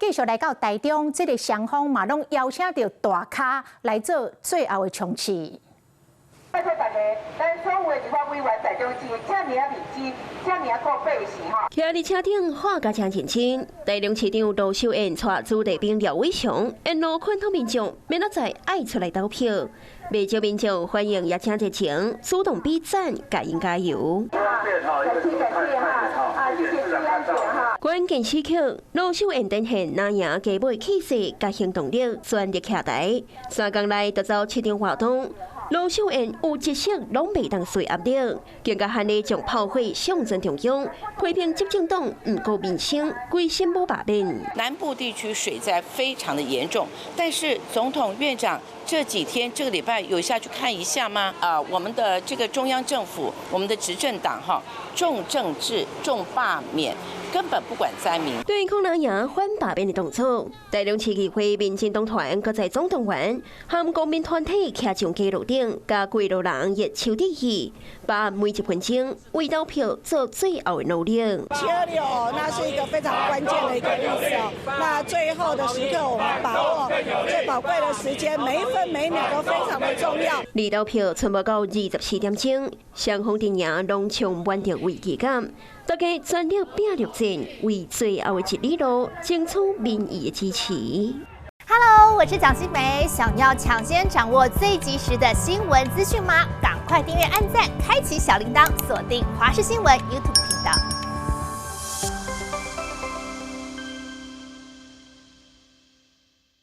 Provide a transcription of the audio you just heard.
繼續來到台中，這个雙方嘛攏邀請著大咖來做最後的衝刺。拜託大家，咱所有的立法委員台中市遮爾仔認真，遮爾仔顧百姓吼。徛佇車頂看甲誠認真，台中市長盧秀燕帶子弟兵廖偉雄，沿路勸說民眾明仔載愛出來投票。袂少民眾反應也誠熱情，主動比讚，共𪜶加油。關鍵時刻，盧秀燕展現藍營雞尾氣勢佮行動力，全力徛台。3工內就走七場活動。盧秀燕有一息攏袂當隨壓力，更加喊你將炮火向準中央，批評執政黨毋顧民生，規心欲罷免。南部地區水災非常的嚴重，但是總統院長這幾天這個禮拜有下去看一下嗎？啊，我們的這個中央政府，我們的執政黨哈，重政治、重罷免，根本不管災民。對抗藍營反罷免的動作，台中市議會民進黨團閣在總動員，和公民團體徛上街路頂，佮幾路人熱手致意，把每一分鐘為投票做最後的努力。7/26哦，那是一個非常關鍵的一個日子哦。那最後的時刻，我們把握最寶貴的時間，每一分每一秒都非常的重要。離投票賰無到24點鐘，雙方陣營攏充滿著危機感。大家全力拼作戰，為最後的一里路爭取民意的支持。 Hello，我是蔣新梅，想要搶先掌握最及時的新聞資訊嗎？趕快訂閱、按讚、開啟小鈴鐺，鎖定華視新聞 YouTube 頻道。